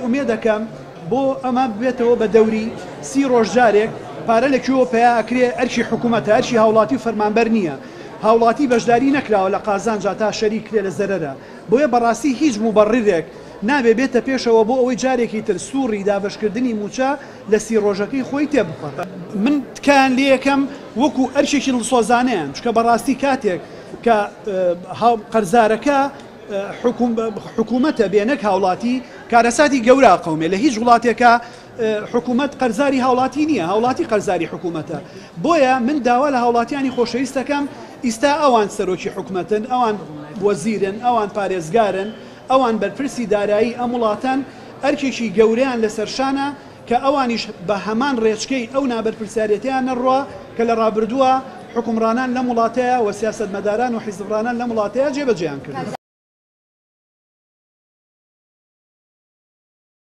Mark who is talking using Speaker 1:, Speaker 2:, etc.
Speaker 1: ئومێدەکەم بۆ ئەمە ببێتەوە بە دەوری 30 ڕۆژ جارێک. پارە لە کوێوە پەیا ئەکرێ ئەرکی حکوومەتە، ئەرکی هاوڵاتی و فەرمانبەر نییە. هاوڵاتی بەشداری نەکراوە لە قازانجا تا شەریک کرێ لە زەرەرە. بۆیە بەڕاستی هیچ موبەڕیرێک نابێ بێتە پێشەوە بۆ ئەوەی جارێکی تر سوڕی دابەشکردنی مووچە لە 30 ڕۆژەکەی خۆی تێبپەڕێ. من تکایان لێیەکەم وەکو ئەرکێکی دڵسۆزانەیان، چونکە بەڕاستی کاتێک کە قەرزارەکە حکوومەتە بێ نەک هاوڵاتی، کارەساتی گەورە ئەقەومێ. لە هیچ وڵاتێکا حکوومەت قەرزاری هاوڵاتی نییە، هاوڵاتی قەرزاری حکوومەتە. بۆیە من داوا لە هاوڵاتیانی خۆشەویست دەکەم، ئیستا ئەوان سەرۆکی حکومەتن، ئەوان وەزیرن، ئەوان پارێزگارن، ئەوان بەرپرسی دارایی ئەم وڵاتەن، ئەرکێکی گەورەیان لەسەر شانە کە ئەوانیش بە هەمان ڕێچکەی ئەو نابەرپرسیارێتیان نەڕوا کە لە ڕابردووە حوکمڕانان لەم وڵاتەیە و سیاسەتمەداران و حیزبڕانان لەم وڵاتەیە جێبەجێیان کردووە.